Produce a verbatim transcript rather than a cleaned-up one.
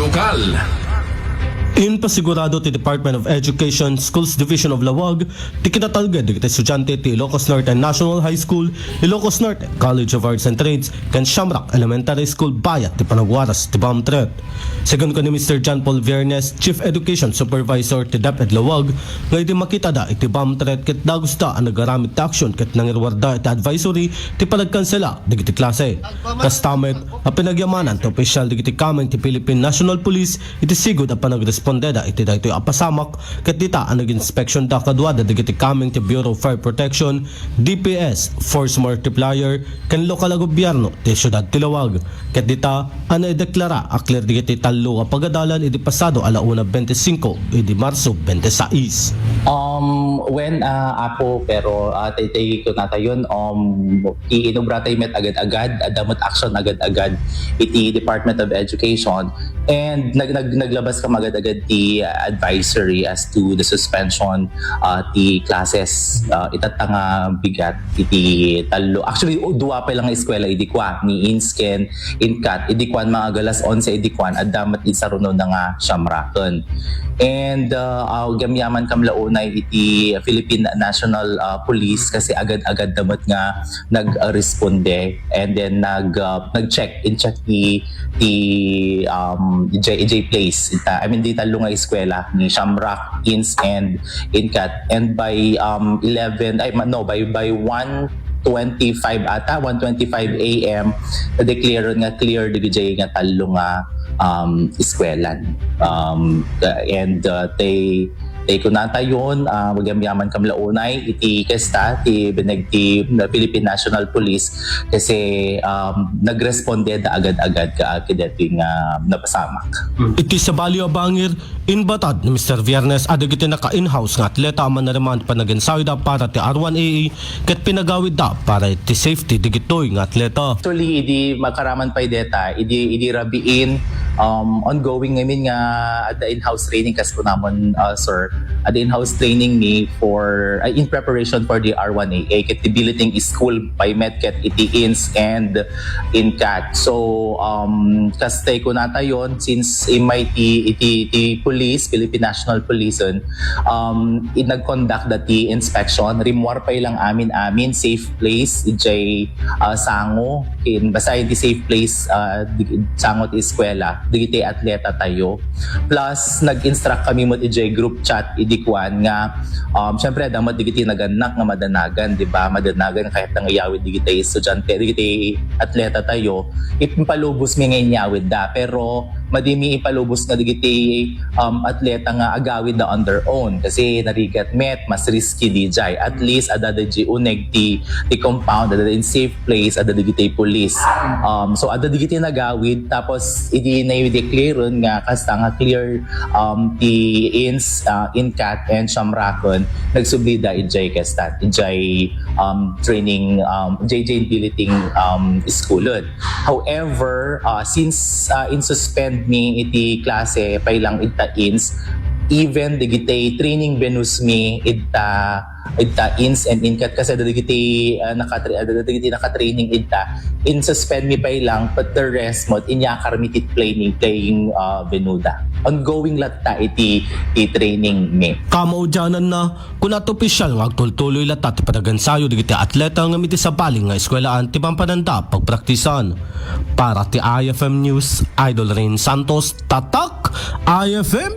Lokal. Impasigurado ti Department of Education, Schools Division of Laoag, ti kinatalged dagiti estudiante ti Ilocos Norte National High School, Ilocos Norte College of Arts and Trades, ken Shamrock Elementary School bayat ti panagwaras ti bomb threat. Segun ken ni Mister John Paul Viernes, Chief Education Supervisor ti DepEd Laoag, nga idi makitada iti bomb threat ket dagusta a nagaramid ti action ket nangiruarda iti advisory ti panagkansela dagiti klase. Kasta met a pinagyamanan ti opisyal dagiti kameng ti Philippine National Police iti sigud a panagrespondeda iti daytoy a pasamak ket dita a nag-inspeksionda kaduada dagiti kameng ti Bureau of Fire Protection, D P S, Force Multiplier, ken lokal a gobierno ti siudad ti Laoag. Ket dita a naideklara a clear dagiti tallo a pagadalan idi pasado a la una bente singko idi Marso bente sais. Um, when, ah, Apo, pero, ah, tay, tay kunatayon, um, ti inubra tay met agad-agad, adda met action agad-agad iti Department of Education. And nag-, nag-, naglabas kami agad-agad ti, ah, advisory as to the suspension, ah, ti classes, ah, itatta nga bigat iti tallo. Actually, o, dua pay lang nga eskwela idi kua, ni Insken, Inkat, idi kuan, mga alas onse idi kuan, adda met idi sarunona nga Shamrocken. And, uh, uh, agyamyaman kam la unay iti Philippine National, uh, Police kasi agad-agad da met nga nag-responde and then nag, uh, nag-check, in-check ti, ti, um, ijay, ijay place. Ita, I mean, di tallo nga eskwela, ni Shamrock, Ins, and Inkat. And by, um, eleven, ay, ma-, no, by, by one twenty-five ata, one twenty-five A M, na-declare nga clear dagiti nga tallo nga, um, eskwelaen. Um, and, uh, tay, tay kunatayon, uh, agyamyaman kam la unay iti kasta ti bineg ti Philippine National Police kasi, um, nagresponde da agad-agad ka, kadaytoy nga napasamak. Iti sabali a bangir, inbatad ni Mister Viernes a dagiti naka-in-house nga atleta a manariman ti panagensayoda para ti R one A A ket pinagawidda para iti safety dagitoy nga atleta. Actually, idi makaraman pay deta, idi, idi rabiin, um, ongoing ngamin nga adda in-house training, kas kunamon, uh, sir, adda in-house training mi for, uh, in preparation for the R one A A, ket ti billeting is school pay met ket iti Ins and Inkat. So, um, kas tay kunatayon, since immay ti, iti, ti police, Philippine National Police, um, in nag-conduct da ti inspection, rimmuar pay lang amin-amin, safe place, ijay, ah, sango, kin, basta iti safe place, ah, di-, sango ti eskwela, dagiti atleta tayo. Plus, nag-instruct kami met ijay group chat, idi kuan nga, um, syempre, adda met dagiti nagannak nga madanagan, di ba? Madanagan, kayatda nga iyawid dagiti estudiante, dagiti atleta tayo, ipalubos mi nga inyawid da. Pero, madi mi ipalubos nga dagiti, um, atleta nga agawid da on their own. Kasi narigat met, mas risky dijay. At least, adda da di uneg ti, ti compound, adda da in safe place, adda dagiti police. Um, so, adda dagiti nagawid, tapos idi na-declare nga kasta nga clear, um, ti Ins, uh, Inkat and Shamrocken, nagsubli da ijay kasta, ijay, um, training, um, ijay, ijay billeting, um, school. However, uh, since, uh, in-suspend mi iti klase pay lang idta Ins, even dagiti training venues mi idta, idta Ins and Inkat, kasi adda dagiti, uh, nakatra-, adda dagiti nakatraining idta, in-suspend mi pay lang, but the rest met, inyakar mi ti playing, playing, uh, venue da. Ongoing latta iti, iti training mi. Kamaudiananna, kuna ti opisyal nga agtultuloy latta ti panagensayo dagiti atleta ngem iti sabali nga eskuelaan ti mampananda pagpraktisan. Para ti I F M News, Idol Rain Santos, Tatak, I F M.